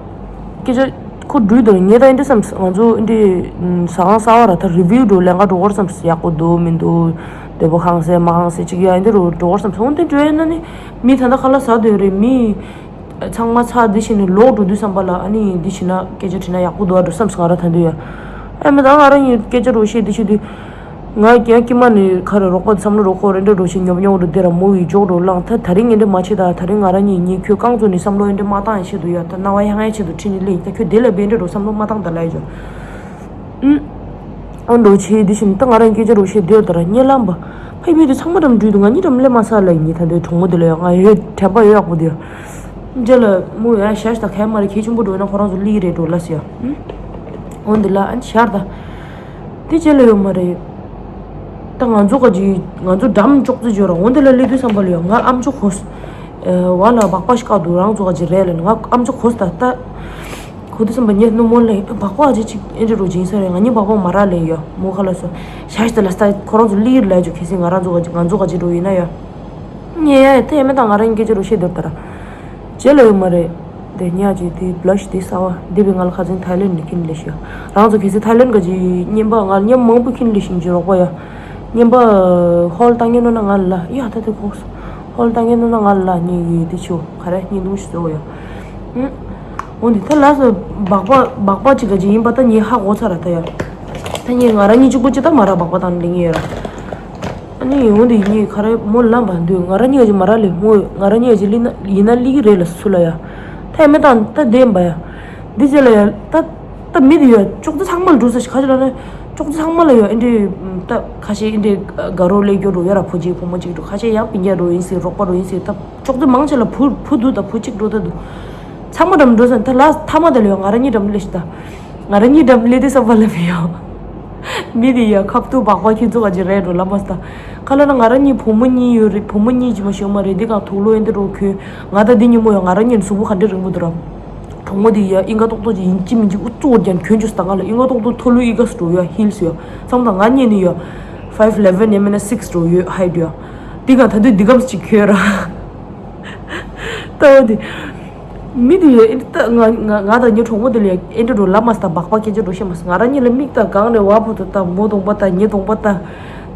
སྐད་ཆ་ཁོ་འགྲུལ་དུ་ངས་ད་ཨིན་འདྲ་བསམ་ང་ཚོ་ཨིན་འདྲ་ཟ་ཁང་གསར་པ་ར་ད་རི་བིའུ་འགྲོ་ལེན་ག་འགྲོ་གོ་བསམ་ཡག་པོ་འདུག་མི་འདུག་བདེ་པོ་ཧང་སེ་མ་ཧང་སེ་གཅིག་ཡ་ཨིན་འདྲ་རུ་འགྲོ་གོ་བསམ་འོན་ཏེ་འགྲོ་ཡ་ན་ནི་མི་ད་ད་ཁ་ལ་ཟ་འདོད་རེད་མི། ཚང་མ་ཚར་འདི་བྱས་ནས་ལོག་འགྲོ་དུས་བསམ་པ་ལ་ཨ་ནི་འདི་བྱས་ན་སྐད་ཆ་དྲིས་ན་ཡག་པོ་འདུག་ཨ་འགྲོ་བསམ་སོང་ང་ར་ད་འདོད་ཡ། ཨ་མི་ད་ང་རང་གཉིས་སྐད་ཆ་རོ་བཤད་འདི་བྱེད་དུས། ང་རྒྱ་ཀྱི་མ་ནི་ཁ་རེ་རོགས་པ་བསམ་བློ་རོགས་ཁོ་རེ་འདྲ་རོ་བྱེད་ཉོབ་ཉོབ་རུ་བསྡད་ར་མོ་ཡི་འཇོག་རོ་བླངས་ད་ད་རིང་ངས་འདྲ་མ་བྱེད་ད་ད་རིང་ང་རང་གཉིས་གཉིས་ཁྱོད་རྐང་བཙུགས་ནས་བསམ་བློ་འདྲ་མ་བཏང་ཡ་ཆེད་དུ་ཡ་ད་རྣ་བ་ཡང་ཡ་ཆེད་དུ་ཁྲིད་ནས་ལེན་ད་ཁྱོད་དེ་ལ་བས་འདྲ་རོ་བསམ་བློ་མ་བཏང་ད་ལ་ཡ་ཇོ། ཨུམ། ཨོ་འགྲོ་ཆེ་འདི་བཞིན་ད་ང་རང་སྐད་ཆ་རོ་བཤད་འདོད་ད་ར་ཉེ་ལམ་པ། ཕ་ཡི་མི་དེ་ཚང་མ་འགྲམ་འགྲུལ་དུ་ང་གཉིས་འགྲམ་སླེབས་མ་ས་ལ་ཡིན་ད་འདོད་གྲོང་མོ་དེ་ལ་ཡོད་ང་ཡོད་དྲན་པ་ཡོད་ཡག་པོ་དེ། རྗེས་ལ་མོ་ཡ་ཤ་ཤ་ད་ཁའི་མ་རེད་ཁྱེད་ཆུང་པོ་འགྲོ་ན་ཁོ་རང་ཚོ་ལི་རེད་འགྲོ་ལ་ཟེར་ཡ། ཨོ་འདི་ལ་ཨན་ཤར་ད། དེ་རྗེས་ལ་ཡོད་མ་རེད། ད་ང་ཚོ་ག་ཅི་ང་ཚོ་འགྲམ་ཅོག་ཙེ་འཇོག་ར་འོ་འདི་ལ་སླེབས་དུས་བསམ་པ་ལ་ཡོད་ང་ཨམ་ཅོག་ཧོས། ཨ་ལ་སྦག་སྦག་ཤི་ཀ་འདུག་རང་ཚོ་ག་ཅི་རེད་ལ་ང་ཨམ་ཅོག་ཧོས་ད་ད། གོ་དུས་བསམ་པ་ངས་སྣུམ་མོ་ལེན་སྦག་སྦག་ཅིག་ཅིག་ཨེ་འདྲ་རུ་སྦྱིན་ས་རེད་ང་གཉིས་སྦག་སྦག་མ་རག་ལེན་ཡོད་མོ་ཁ་ལ་སོ། ཤ་ཤ་ད་ལ་ས་ཁོ་རང་ཚོ་ལི་ར་ལ་ཅོ་ཁེ་སི་ང་རང་ཚོ་ག་ཅི་ང་ཚོ་ག་ཅི་འགྲོ་ཡིན་ན་ཡོད། ངས་ཡ་ཡ་ད་ཡ་མེད་ད་ང་རང་སྐད་ཆ་རུ་བཤད་འདོད་ད་ར། རྗེས་ལ་ཡོད་མ་རེད། དེ་ཉག་ཅིག་དེ་བླ་ཤི་དེ་གསར་བ་འདི་བས་ང་ལ་ཁ་སང་ཐའི་ལེན་ནས་ཁྱེར་ནས་སླེབས་ཤག་རང་ཚོ་གལ་སྲིད་ཐའི་ལེན་ག་ཅིག་རྔན་པ་ང་ལ་མཉམ་མང་པོ་ཁྱེར་ནས་སླེབས་ཤིང་ཅི་རོགས་པ་ཡ། རྔན་པ་ཧོལ་བཏང་མཁན་ནོ་ན་ང་ལ་ཡ་ད་དེ་གོ་སོང་། ཧོལ་བཏང་མཁན་ནོ་ན་ང་ལ་ཉིན་ཡོད་དེ་ཆོ་ག་རེ་ཉིན་དུ་ཞུ་ཟོ་ཡ། ཨུ། འོ་འདི་ད་ལ་སོ་སྦག་པ་སྦག་པ་ཅིག་ག་ཅིག་ཡིན་པ་ད་ཉིན་ཧ་གོ་ཚར་ར་ད་ཡ། ད་ཉིན་ང་རང་ཉིད་གཅིག་པོ་ཅི་ད་མ་ར་སྦག་པ་བཏང་ལེ་ངེས་ཡོད་ར། ཨ་ནི་འོ་འདི་ངས་ག་རེ་མོ་ལབ་པ་འདུག་ང་རང་ཉིད་ཀྱི་མ་ར་ལས་མོ་ང་རང་ཉིད་ཀྱི་ལི་ན་ཡིན་ན་ལི་གི་རེད་ལ་སུ་ལ་ཡ། ད་ཡ་མེད་དང་ད་བདེན་པ་ཡ། འདི་རྗེས་ལ་ཡ་ད་ད་མི་དེ་ཡ་ཅོག་ཙེ་ཚང་མ་ལ་འགྲོ་ས་ཞིག་ཁ་ཅིག་ལ་ནི་ཅོག་ཙེ་ཚང་མ་ལ་ཡ་ཨེ་འདྲི་ད་ཁ་ཤས་ཨེ་འདྲི་དགའ་རོགས་ལས་སྐྱོ་འགྲོ་ཡ་ར་བུ་གཅིག་བུ་མོ་གཅིག་འགྲོ་ཁ་ཤས་ཡང་སྤུན་ཀྱག་འགྲོ་ཡིན་ཟེར་རོགས་པ་འགྲོ་ཡིན་ཟེར་ད་ཅོག་ཙེ་མང་ཆེ་ལ་བུ་བུ་འདུག་ད་བུ་གཅིག་འགྲོ་ད་འདུག་ཚང་མ་འགྲམ་འགྲོ་ས་ད་ལ་ཐ་མ་དེ་ལ་ཡ་ང་རང་གཉིས་འགྲམ་སླེབས་ཤིག་ད། ང་རང་གཉིས་འགྲམ་སླེབས་དུས་བསམ་པ་ལ་མི་ཡོང་། མི་དེ་ཡ་ཁབ་ཏུ་སྦག་སྦག་ཁྱེད་ཚོ་ག་ཅི་རེད་འགྲོ་ལ་མ་སྟ། ཁ་ལ་ན་ང་རང་གཉིས་བུ་མོ་གཉིས་ཡོད་རེད་བུ་མོ་གཉིས་ཅི་མ་ཤོད་མ་རེད་འདི་གང་དུག་ལོ་ཡིན་འདི་རོ་ཁྱོད། ང་ད་འདི་ཉིན་མོ་ཡ་ང་རང་གཉིས་གཟུགས་པོ་ག་འདྲ་རིང་པོ་འདུག་ར། གྲོགས་མོ་དེ་ཡ་ཨིན་ག་ཏོག་ཏོག་ཅིག་ཡིན་ཅི་མིན་ཅི་ཨུ་ཙུག་ཀྱང་གྱོན་ཅུ་སྟ་ང་ལ་ཨིན་ག་ཏོག་ཏོག་ཐོ་ལུ་ཨི་ག་སུ་འགྲོ་ཡ་ཧིལ་སུ་ཡ། བསམ་ད་ང་གཉིས་ནི་ཡ། ཕའིབ་ཨི་ལེ་ཝན་ཡ་མིན་ན་སིག་སུ་འགྲོ་ཡོད་ཧའི་ཌི་ཡ། འདི་གང་ད་དུས་འདི་གམ་ཅིག་གྱོན་ར། ལྟ་བ་འདི། མི་དེ་ཡ་ཨེ་འདྲ་ལྟ་ང་ང་ང་དང་ངའི་གྲོགས་མོ་དེ་ལ་ཡ་ཨེ་འདྲ་འགྲོ་ལབ་མ་སྟ་སྦག་སྦག་སྐད་ཆ་འགྲོ་ཤེས་མ་སོང་ང་རང་གཉིས་ལ་མིག་ལྟ་གང་རེད་བ་བུ་ད་ལྟ་མོ་གདོང་པ་ལྟ་ངའི་གདོང་པ་ལྟ།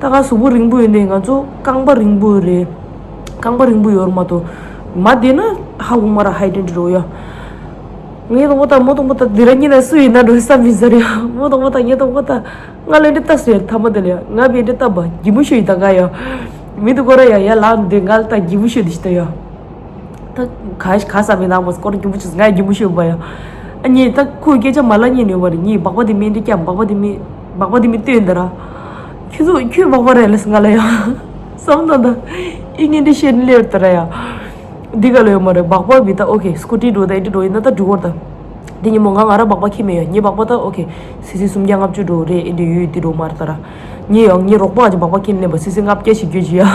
ད་ང་གཟུགས་པོ་རིང་པོ་ཡོད་ནས་ང་ཚོ་རྐང་པ་རིང་པོ་ཡོད་རེད། རྐང་པ་རིང་པོ་ཡོད་རེད་མ་གཏོགས། མ་བསྡད་ན་ཧ་གོ་མ་ར་ཧའི་ཌེན་ཊི་འགྲོ་ཡ། ངའི་གདོང་པ་ལྟ་མོ་གདོང་པ་ལྟ་འདི་ར་གཉིས་ན་སུ་ཡིན་ན་འགྲོ་བསམ་མི་ཟེར་ཡ་མོ་གདོང་པ་ལྟ་ངའི་གདོང་པ་ལྟ། ང་ལ་འདི་ལྟ་ཟེར་ཐ་མ་དེ་ལ་ཡ་ང་བས་འདི་ལྟ་བ་གི་མོ་ཤོད་ཡི་ད་ང་ཡ། མི་འདི་ཀོ་ར་ཡ་ཡ་ལ་འདི་ང་ལ་ལྟ་གི་མོ་ཤོད་འདི་ཤི་ད་ཡ། ད་ག་ག་ས་མི་ནང་མོ་སྐོར་གི་མོ་ཆུ་ང་གི་མོ་ཤོད་བ་ཡ། ཨ་ནི་ད་ཁོ་སྐད་ཆ་མ་ལ་ཉན་ཡོད་བ་རེད་ངས་སྦག་སྦག་འདི་མི་འདི་ཀྱང་སྦག་སྦག་འདི་མི་སྦག་སྦག་འདི་མི་ལྟོས་འདི་ར། ཁྱོད་ཚོ་ཁྱོད་སྦག་སྦག་རེད་ལ་ང་ལ་ཡ། བསམ་ད་ད་ཨི་ངན་འདི་ཤེས་ནི་ལེར་ད་ར་ཡ། འདི་ག་ལ་ཡོད་མ་རེད་སྦག་སྦག་བི་ད་ཨོ་ཁེ་སྐུ་ཊི་འགྲོ་ད་ཨེ་འདྲི་འགྲོ་ཡིན་ན་ད་འགྲུལ་འཁོར་ད། འདི་ཉིན་མོ་ང་ང་ར་སྦག་སྦག་ཁྱི་མེད་ཡ་ངའི་སྦག་སྦག་ད་ཨོ་ཁེ་སི་སི་སུམ་བརྒྱ་ལྔ་བཅུ་འགྲོ་རེད་ཨེ་འདྲི་ཡོད་འདི་འགྲོ་མ་རེད་ད་ར། ངའི་ཡང་ངའི་རོགས་པ་ཅིག་སྦག་སྦག་ཁྱི་ལེན་པ་སི་སི་ལྔ་བརྒྱ་ཞིག་རྒྱུ་ཅི་ཡ།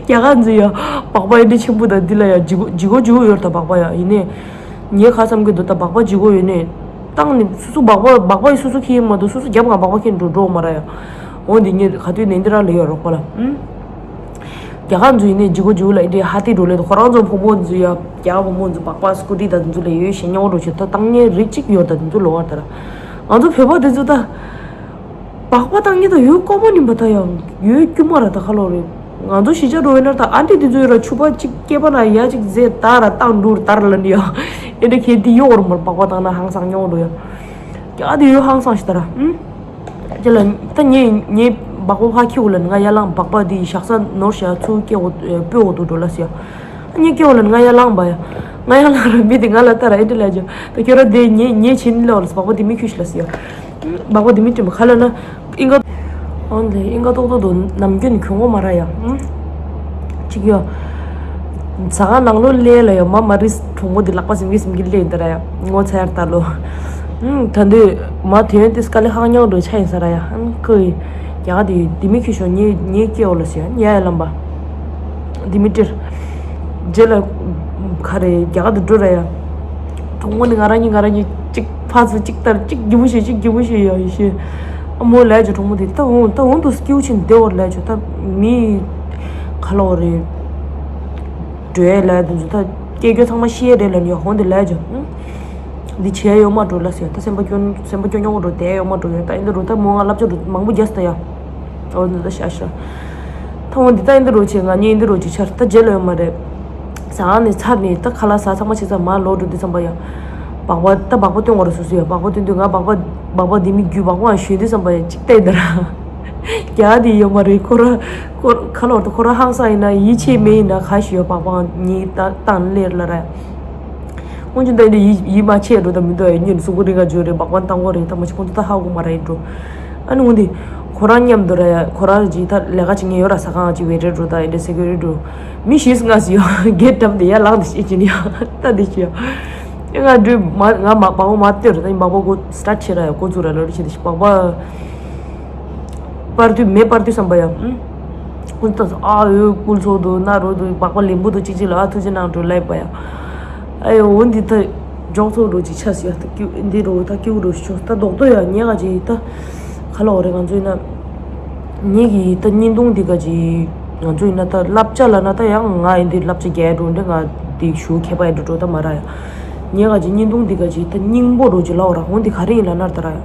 རྒྱ་གར་འཛུལ་ཡ། སྦག་སྦག་ཨེ་འདྲ་ཆེན་པོ་དང་འདི་ལ་ཡ་ལྗིད་གོ་ལྗིད་གོ་ལྗིད་གོ་ཡོད་ད་སྦག་སྦག་ཡ་ཡིན་ནས། ངས་ཁ་བསམ་གི་འདུག་ད་སྦག་སྦག་ལྗིད་གོ་ཡོད་ནས། བཏང་ནས་སུ་སུ་སྦག་སྦག་སྦག་སྦག་ཡི་སུ་སུ་ཁྱེར་ཡིན་མ་གཏོགས་སུ་སུ་རྒྱབ་ང་སྦག་སྦག་ཁྱེར་འགྲོ་འགྲོ་མ་ར་ཡ། འོ་འདི་ངས་ག་དུས་ནས་འདི་ར་ལ་ཡོད་རོགས་པ་ལ། ཨུམ། རྒྱ་གར་འཛུལ་ཡིན་ནས་ལྗིད་གོ་ལྗིད་གོ་ལ་ཨེ་འདྲ་ཧ་ཏི་འགྲོ་ལེ་ཁོ་རང་ཚོ་བུ་མོ་འཛུལ་ཡ་རྒྱ་གར་བུ་མོ་འཛུལ་སྦག་སྦག་སྐུ་ཊི་ད་འཛུལ་ལ་ཡོད་ཞེ་ཉོ་འགྲོ་ཆེ་ད་བཏང་ངས་རིགས་གཅིག་ཡོད་ད་འཛུལ་ལོ་བ་ད་ར། ང་ཚོ་བོད་པ་དེ་ཚོ་ད། སྦག་སྦག་བཏང་ངེས་དང་ཡོད་ཀོ་མོ་ནི་མ་ད་ཡང་ཡོད་རྒྱུ་མ་ར་ད་ཁ་ལོ་རེད། ང་ཚོ་གཞིས་ཆགས་འགྲོ་ཡོད་ན་ད་ཨ་འདྲི་དེ་ཚོ་ཡོད་ར་ཆུ་པ་གཅིག་སྐེད་པ་ན་ཡ་གཅིག་ཟེ་ད་ར་བཏང་འགྲོ་ར་ད་ར་ལ་ནི་ཡ། ཨེ་འདྲ་ཁྱེད་དེ་ཡོད་ར་མ་ར་སྦག་སྦག་བཏང་ན་ཧང་སང་ཉོ་འགྲོ་ཡ། ཀྱ་དེ་ཡོད་ཧང་སང་ཞིག་ད་ར། ཨུམ། ཅི་ལ་ད་ངས་ངས་སྦག་སྦག་ཕ་ཁྱི་འོ་ལ་ང་ཡ་ལང་སྦག་སྦག་དེ་ཞག་ས་ནོར་ཤ་ཚུ་སྐེ་འོ་སྤོས་འོ་དུ་འགྲོ་ལ་ཟེར་ཡ། ངས་སྐེ་འོ་ལ་ང་ཡ་ལང་བ་ཡ། ང་ཡ་ལང་ར་མི་དེ་ང་ལ་ད་ར་ཨེ་འདྲ་ལ་ཇོ། ད་ཁྱོད་ར་དེ་ངས་ངས་བྱིན་ལ་འོ་ལ་སྦག་སྦག་དེ་མི་ཁྱུ་ཤི་ལ་ཟེར་ཡ། སྦག་སྦག་དེ་མི་སྤྲིན་པ་ཁ་ལ་ན། ཨིན་ག་ཨོན་ལེ་ཨིན་ག་ཏོག་ཏོག་ཏོ་ནམ་རྒྱུན་གྱོང་གོ་མ་ར་ཡ། ཨུམ། ཅིག་ཡོ། ཟ་ཁང་ནང་ལོ་ལེ་ལ་ཡོ་མ་མ་རིས་གྲོང་མོ་འདི་ལག་པ་ཟིམ་གི་ཟིམ་གི་ལེ་འདི་ར་ཡ། ངོ་ཚ་ཡར་ལྟ་ལོ། ཨུམ། ད་འདི་མ་དེ་ཡོན་ཏིས་ཀ་ལེ་ཧང་ཉང་འགྲོ་ཆ་ཡིན་ས་ར་ཡ། ཨན་ཀོ་ཡི། རྒྱ་ག་དེ་དི་མི་ཁྱི་ཤོ་ཉེ་ཉེ་སྐྱེ་འོ་ལ་ཟེར་ཡ་ཉ་ཡ་ལམ་པ། དི་མི་ཏིར། རྗེས་ལ། ག་རེ་རྒྱ་གར་དུ་འགྲོ་ར་ཡ། གྲོགས་མོ་ནི་ང་རང་གཉིས་ང་རང་གཉིས་གཅིག་ཕར་ཚུར་གཅིག་ལྟར་གཅིག་གི་མུ་ཤེས་གཅིག་གི་མུ་ཤེས་ཡ་ཡི་ཤེས། ཨ་མོ་ལས་ཀྱི་གྲོགས་མོ་དེ་ད་འོང་ད་འོང་དུ་སྐྱིའུ་ཆེན་བདེ་བར་ལས་ཀྱི་ད་མི་ག་ལ་བ་རེད། འགྲོའི་ལས་དུ་ད་སྐྱེ་རྒྱུ་ཚང་མ་ཤེས་རེད་ལ་ཡ་འོང་དེ་ལས་ཀྱི། འདི་བྱས་ཡོད་མ་འགྲོ་ལ་ཟེར་ད་སེམས་པ་སྐྱོ་སེམས་པ་སྐྱོ་ཉོག་འགྲོ་བསྡད་ཡོད་མ་འགྲོ་ཡོད་ད་ཨིན་ད་རུ་ད་མོ་ང་བསླབ་བྱ་རུ་མང་པོ་རྒྱས་ད་ཡ། འོ་འདི་ད་ཤ་ཤ། ད་འོ་འདི་ད་ཨིན་ད་རུ་བྱས་ང་གཉིས་ཨིན་ད་རུ་བྱས་ཆར་ད་རྗེས་ལ་ཡོད་མ་རེད། ཟ་ནས་ཚར་ནས་ད་ཁ་ལག་ཟ་ཚང་མ་བྱས་ཚར་མ་ལོག་འགྲོ་དུས་ཙམ་པ་ཡ། སྦག་སྦག་ད་སྦག་སྦག་སྟོན་བར་སུ་སུ་ཡ་སྦག་སྦག་སྟོན་དུས་ང་སྦག་སྦག་སྦག་སྦག་འདི་མི་རྒྱུ་སྦག་སྦག་ཞོན་དུས་ཙམ་པ་ཡ་གཅིག་ལྟ་ཡིན་ད་ར། རྒྱ་དེ་ཡོད་མ་རེད་ཁོ་ར། ཁོ་ཁ་ལོར་དུ་ཁོ་ར་ཧང་སང་ཡིན་ན་ཡིད་ཆེས་མེད་ཡིན་ན་ག་ཞུ་ཡོད་སྦག་སྦག་གཉིས་ད་བཏང་ལེར་ལ་ར། སྔོན་ཆུ་ད་ཡིན་ཡིད་མ་ཆེས་འགྲོ་ད་མི་འདུག་ཡ་སྙིང་སུ་གོ་རི་ག་འཇོ་རེད་སྦག་སྦག་བཏང་གོ་རེད་ད་མ་ཆི་ཁོང་ཚོ་ད་ཧ་གོ་མ་ར་ཡིན་འགྲོ། ཨ་ནི་འོན་ཏེ། ཁོ་རང་མཉམ་དུ་ར་ཡ་ཁོ་རང་ཅིག་ད་ལས་ཀ་བྱེད་མཁན་ཡོད་ར་ཟ་ཁང་ཅིག་ཝེ་ཊར་འགྲོ་ད་ཡིན་ད་སེ་ཀུ་རི་ཊི་འགྲོ། མི་ཞིག་ང་སི་ཡོ་གེ་ཊི་བྲབ་དེ་ཡ་ལག་དེ་ཤེས་ཀྱི་ནི་ཡ་ད་དེ་ཤེས་ཡ། ང་འགྲོ་མ་ང་མ་སྦག་སྦག་མ་སྟེར་ད་ཡིན་སྦག་སྦག་གོ་སི་ཊར་ཊི་བྱེད་ར་ཡ་ཁོ་ཚོ་ར་ལོ་རེ་བྱེད་དེ་ཤི་སྦག་སྦག་སྤར་དུས་མེ་སྤར་དུས་བསམ་པ་ཡ། ཀུན་ཏུ་ཨ་འོས་ཀུན་ཚོགས་འདུག་ན་རོ་འདུག་སྦག་སྦག་ལེན་པོ་འདུག་གཅིག་གཅིག་ལ་ཨ་ཐུགས་རྗེ་གནང་འགྲོ་ལབ་པ་ཡ། ཨ་ཡོ་འོ་འདི་ད་འཇོག་ཚོགས་འགྲོ་ཅིག་ཆ་སི་ཡ་ད་ཀྱུ་འདི་རོ་ད་ཀྱུ་རོ་ཤོ་ད་རྡོག་ཏོ་ཡ་ཉེ་ག་ཅིག་ད་ག་ལ་འོ་རེ་ང་ཚོ་ཡིན་ན་ཉེ་གི་ད་བརྙན་ཐུང་འདི་ག་ཅིག་ང་ཚོ་ཡིན་ན་ད་བསླབ་བྱ་ལ་ན་ད་ཡང་ང་ཡིན་འདི་བསླབ་བྱ་རྒྱལ་འགྲོ་འདི་ང་འདི་ཞུ་མཁས་པ་ཡིན་འགྲོ་འགྲོ་ད་མ་ར་ཡ། ཉེ་ག་ཅིག་བརྙན་ཐུང་འདི་ག་ཅིག་ད་སྙིང་པོ་རོ་ཅིག་ལ་འོ་ར་འོ་འདི་ག་རེ་ཡིན་ལ་ན་ད་ར་ཡ།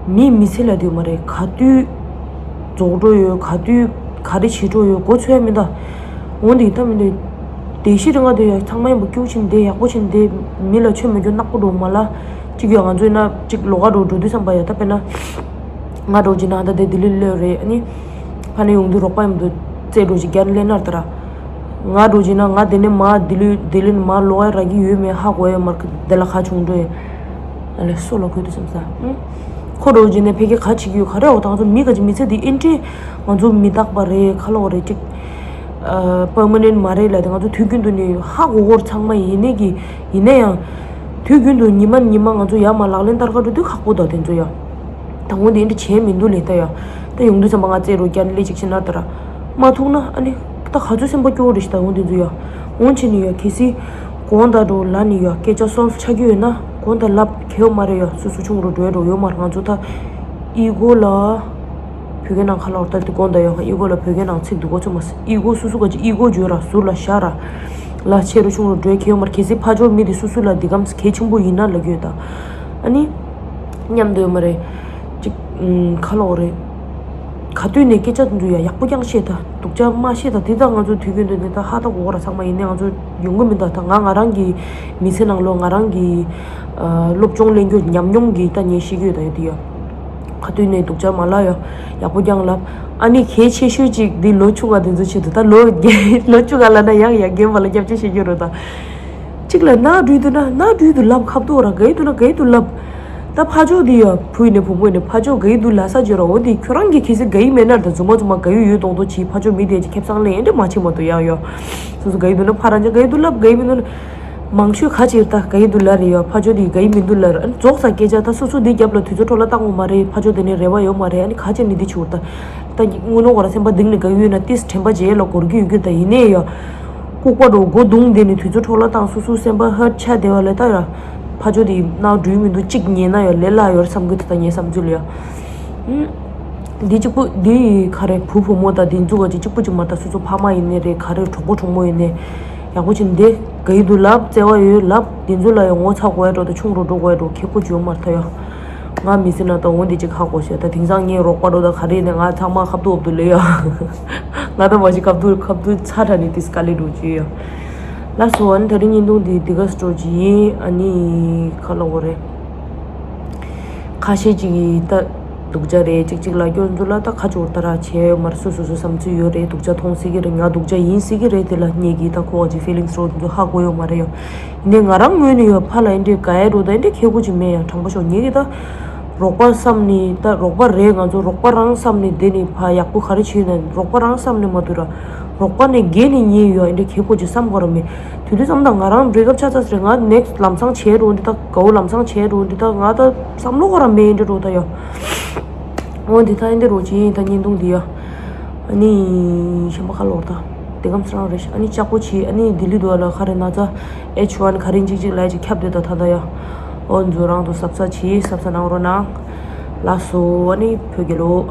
མི་མི་ཚེ་ལ་དུས་མ་རེད་ག་དུས། རྫོགས་འགྲོ་ཡོད་ག་དུས་ག་རེ་བྱེད་འགྲོ་ཡོད་མགོ་ཚོས་མི་འདའ། འོན་ཏེ་ད་མི་འདོད། བདེ་གཤིས་རིང་ང་དེ་ཡ་ཚང་མ་ཡིན་པ་སྐྱུག་ཕྱིན་བདེ་ཡག་པོ་ཕྱིན་བདེ་མི་ལ་ཆོས་མི་སྐྱོ་ནག་པོ་འགྲོ་མ་ལ། གཅིག་ཡོད་ང་ཚོ་ཡིན་ན་གཅིག་ལོགས་ཀ་འགྲོ་འགྲོ་དུས་བསམ་པ་ཡ་ད་དཔེར་ན། ང་འགྲོ་གྱི་ན་ད་དེ་ལྡི་ལི་ལོས་རེད་ཨ་ནི། ཕ་ནས་ཡོང་དུས་རོགས་པ་ཡིན་དུ་རྩེ་འགྲོ་གྱི་རྒྱ་ནི་ལས་ནར་ད་ར། ང་འགྲོ་གྱི་ན་ང་དེ་ནས་མ་ལྡི་ལི་ལྡི་ལི་ནས་མ་ལོགས་ཀ་རག་གི་ཡོད་མེད་ཧ་གོ་ཡ་མར་གི་དེ་ལ་ཁ་བྱུང་འགྲོ་ཡ། ཨ་ལས་སོ་ལ་ཁོས་དུ་བསམ་ས། ཁོ་རོ་རྗེས་ནས་ཕ་གི་ག་བྱེད་ཀྱི་ཡོད་ག་རེ་འོ་ད་ང་ཚོ་མི་ག་ཅིག་མི་ཚེ་འདི་ཨེ་འདྲས་ང་ཚོ་མི་རྟག་པ་རེད་ཁ་ལོ་རེད་ཅིག་པར་མ་ནེན་མ་རེད་ལ་དེ་ང་ཚོ་དུས་རྒྱུན་དུ་ནི་ཧ་གོ་གོར་ཚང་མ་ཡིན་ནས་ཀྱི་ཡིན་ན་ཡང་། དུས་རྒྱུན་དུ་ཉི་མ་ཉི་མ་ང་ཚོ་ཡར་མར་ལག་ལེན་བསྟར་ག་འགྲོ་དུས་ཁག་པོ་དང་དེ་ཚོ་ཡང་། ད་ངོ་དེ་འདྲ་བྱས་མི་འདུག་ལས་ད་ཡང་། ད་ཡོང་དུས་ཙམ་པ་ང་རྩེ་རུ་བསྐྱར་ལས་ཅིག་བྱེད་ན་ད་ར། མ་ཐུག་ན་ཨ་ནི། ད་ག་ཚོད་སེམས་པ་སྐྱོ་བོ་རེད་ཤི་ད་འོང་དེ་ཚོ་ཡ། འོང་ཕྱིན་ནི་ཡ་གལ་སྲིད། དགོངས་དག་འགྲོ་ལ་ནི་ཡ་སྐད་ཆ་སོང་སུ་ཆ་རྒྱུ་ཡོད་ན་དགོངས་དག་ལབ་ཁེའོ་མ་རེད་ཡ་སུ་སུ་ཆུང་རུ་འགྲོ་རོ་ཡོད་མ་རེད་ང་ཚོ་ད། ཨི་གོ་ལ། བོད་སྐད་ནང་ཁ་ལོར་ལྟར་དུ་དགོངས་དག་ཡ་ཨི་གོ་ལ་བོད་སྐད་ནང་ཚིག་འདུག་གོ་ཚོད་མ་ཨི་གོ་སུ་སུ་ག་ཅི་ཨི་གོ་བརྗོད་ར་ཟུར་ལ་བཞག་ར། ལ་ཆེ་རུ་ཆུང་རུ་འགྲོ་ཁེའོ་མ་རེད་གལ་སྲིད་ཕ་ཇོ་མི་དེ་སུ་སུ་ལ་འདི་གམ་གལ་ཆེན་པོ་ཡིན་ན་ལ་རྒྱུ་ཡོད་ད། ཨ་ནི། མཉམ་དུ་ཡོད་མ་རེད། ཅིག་ཁ་ལོག་རེད། ག་དུས་ནས་སྐད་ཆ་འདུག་ཡ་ཡག་པོ་རྐྱང་བཤད་ད་སྡུག་ཅག་མ་བཤད་ད་དེ་ད་ང་ཚོ་དུས་རྒྱུན་དུ་ནས་ད་ཧ་ད་གོ་གོ་ར་ཚང་མ་ཡིན་ནས་ང་ཚོ་ཡོང་གི་མི་འདུག་ད་ང་ང་རང་གི་མི་ཚེ་ནང་ལོ་ང་རང་གི་སློབ་སྦྱོང་ལེན་རྒྱུ་ཉམས་མྱོང་གི་ད་ངས་ཤེས་ཀྱི་ཡོད་ད་ཡོད་དེ་ཡ། ག་དུས་ནས་སྡུག་ཅག་མ་ལབ་ཡ་ཡག་པོ་རྐྱང་ལབ། ཨ་ནི་གལ་ཆེ་ཤོས་ཅིག་འདི་ལོ་ཆུང་བ་འདི་ཚོ་ཆེད་དུ་ད་ལོ་རྒན་ལོ་ཆུང་བ་ལབ་ན་ཡང་ཡང་རྒན་པ་ལ་སྐྱབས་ཆེ་ཤེས་ཀྱི་རོ་ད། གཅིག་ལ་ནག་འགྲུལ་དུ་ན་ནག་འགྲུལ་དུ་ལབ་ཁབ་ཏུ་ར་གའི་དུ་ན་གའི་དུ་ལབ། ད་ཕ་ཇོ་འདི་ཡ་བུ་ཡིན་ནས་བུ་མོ་ཡིན་ནས་ཕ་ཇོ་གའི་དུ་ལ་ས་ཇོ་ར་འོ་འདི་ཁྱོད་རང་གི་ཁྱི་སི་གའི་མེད་ན་ད་རྫུན་མ་རྫུན་མ་གའི་ཡོད་གཏོང་དོ་ཅི་ཕ་ཇོ་མི་དེ་ཅི་ཁེབ་སང་ལེ་ཨེ་འདྲ་མ་ཆེ་མ་དུ་ཡ་ཡ། སོ་སོ་གའི་དུ་ན་ཕ་རང་ཅག་གའི་དུ་ལབ་གའི་མི་དུ་ན། མང་ཤོས་ཁ་ཅིག་ད་གའི་དུ་ལ་རེ་ཡ་ཕ་ཇོ་འདི་གའི་མི་དུ་ལ་ར་ཨ་ནི་རྫོགས་ས་སྐད་ཆ་ད་སོ་སོ་འདི་རྒྱབ་ལ་དུས་ཚོད་འཕྲོ་ལ་བཏང་འོ་མ་རེད་ཕ་ཇོ་དེ་ནས་རེ་བ་ཡོད་མ་རེད་ཨ་ནི་ཁ་ཅིག་ནི་འདི་ཆུར་ད། ད་དངུལ་ནོ་གོ་ར་སེམས་པ་གཏིང་ནས་དགའ་ཡོད་ན་ཏིས་དྲན་པ་རྗེས་ལ་འགོར་གྱི་ཡོད་རྒྱུ་ད་ཡིན་ནའི་ཡ། ལྐུགས་པ་འགྲོ་སྒོ་རྡུང་དེ་ནི་དུས་ཚོད་འཕྲོ་བརླག་བཏང་སོ་སོའི་སེམས་པ་ཧར་ཆ་བདེ་བ་ལས་ད་ཡ། ཕ་ཇོ་དེ་ནག་འགྲུལ་མི་འདུག་གཅིག་ཉན་ན་ཡ་ལས་སླ་ཡོད་བསམ་གི་ད་ད་ངའི་བསམ་ཚུལ་ཡ། འདི་གཅིག་པུ་འདི་ག་རེ་བུ་བུ་མོ་ད་འདི་འཛུགས་པ་ཅིག་གཅིག་པུ་ཅིག་མ་ད་སོ་སོ་ཕ་མ་ཡིན་ནའི་རེད་ག་རེ་གྲོགས་པོ་གྲོགས་མོ་ཡིན་ནའི། ཡག་པོ་ཅིག་འདི་ག་ཡི་འདུག་ལབ་བརྩེ་བ་ཡོད་ལབ་འདི་ཚོ་ལ་ཡང་ངོ་ཚ་དགོས་འགྲོ་ད་ཆུང་རུ་འགྲོ་དགོས་འགྲོ་ཁེ་ཁོ་བྱོས་མར་ཐ་ཡ། ང་མི་ཟེར་ན་ད་འོ་འདི་ཅིག་ཧ་གོ་ཤེས་ད་དེང་སང་ངའི་རོགས་པ་འགྲོ་ད་ག་རེ་ནས་ང་ཚང་མ་ཁ་ཐུག་འོབ་ཏུ་ལེ་ཡ། ང་ད་མ་ཞིག་ཁ་ཐུག་ཁ་ཐུག་ཚ་དྲ་ནི་དེ་སྐ་ལེ་འགྲོ་བྱོས་ཡ། ལགས་སོ་ཨ་ནི་ད་རིང་བརྙན་ཐུང་འདི་འདི་ག་སྤྲོ་ཅི་ཡིན་ཨ་ནི་ཁ་ལོ་གོ་རེད། ཁ་ཤས་ཅིག་གིས་ད་སྡུག་ཅག་རེད་ཅིག་ཅིག་ལ་སྐྱོན་ཚོ་ལ་ད་ཁ་སྦྱོར་ད་ར་བྱས་ཡོད་མ་རེད། སོ་སོ་སོ་བསམ་ཚུལ་ཡོད་རེད། སྡུག་ཅག་མཐོང་སྲིད་ཀྱི་རེད། ང་སྡུག་ཅག་ཡིན་སྲིད་ཀྱི་རེད། དེ་ལ་ངེད་ཀྱིས་ད་ཁོ་བ་ཅིག་ཕི་ལིང་སི་རོ་དེ་ཚོ་ཧ་གོ་ཡོད་མ་རེད་ཡང་། ཡིན་ནའི་ང་རང་ངོས་ནས་ཡོད་ཕ་ལ་ཨེ་འདྲས་དགའ་ཡ་འགྲོ་ད་ཨེ་འདྲས་ཁེ་གོ་ཅིག་མེད་ཡང་དྲང་པོ་ཤོག་ངེད་ཀྱིས་ད་རོགས་པ་བསམ་ནི་ད་རོགས་པ་རེད། ང་ཚོ་རོགས་པ་རང་བསམ་ནི་དེ་ནི་ཕ་ཡག་པོ་ག་རེ་བྱས་ཡོད་ན་རོགས་པ་རང་བསམ་ནི་མ་འདུག་ར། རོགས་པ་ནས་བརྒལ་ནས་ཉེས་ཡོད་ཨེ་འདྲས་ཁེ་གོ་ཅིག་བསམ་གོ་ར་མེད། དུས་དུས་ཙམ་དང་ང་རང་བྲེག་ཨབ་ཆགས་ཚར་ཟེར་ང་ནེགསི་ལམ་སང་བྱས་འགྲོ་འདི་ད་གའུ་ལམ་སང་བྱས་འགྲོ་འདི་ད་ང་ད་བསམ་བློ་ག་ར་མེད་འདྲ་འགྲོ་ད་ཡ། འོ་འདི་ད་ཨེ་འདི་རོ་ཅི་ཡིན་ད་བརྙན་ཐུང་འདི་ཡ། ཨ་ནི་གཞན་པ་ཁ་ལོར་ད། དེ་གམ་སྲང་རེད། ཨ་ནི་ལྕགས་པོ་ཆེ། ཨ་ནི་ལྡི་ལི་དུ་ལ་ཁ་རེ་ན་ཚ་ཨེཆ་ཝན་ག་རེ་གཅིག་གཅིག་ལ་ཅིག་ཁྱབ་དེ་ད་ད་ད་ཡ། ཨོ་ཛོ་རང་དུ་ཟབ་ས་ཆེ་ཟབ་ས་གནང་རོགས་གནང་། ལགས་སོ། ཨ་ནི་བོད་རྒྱལ་ལོ།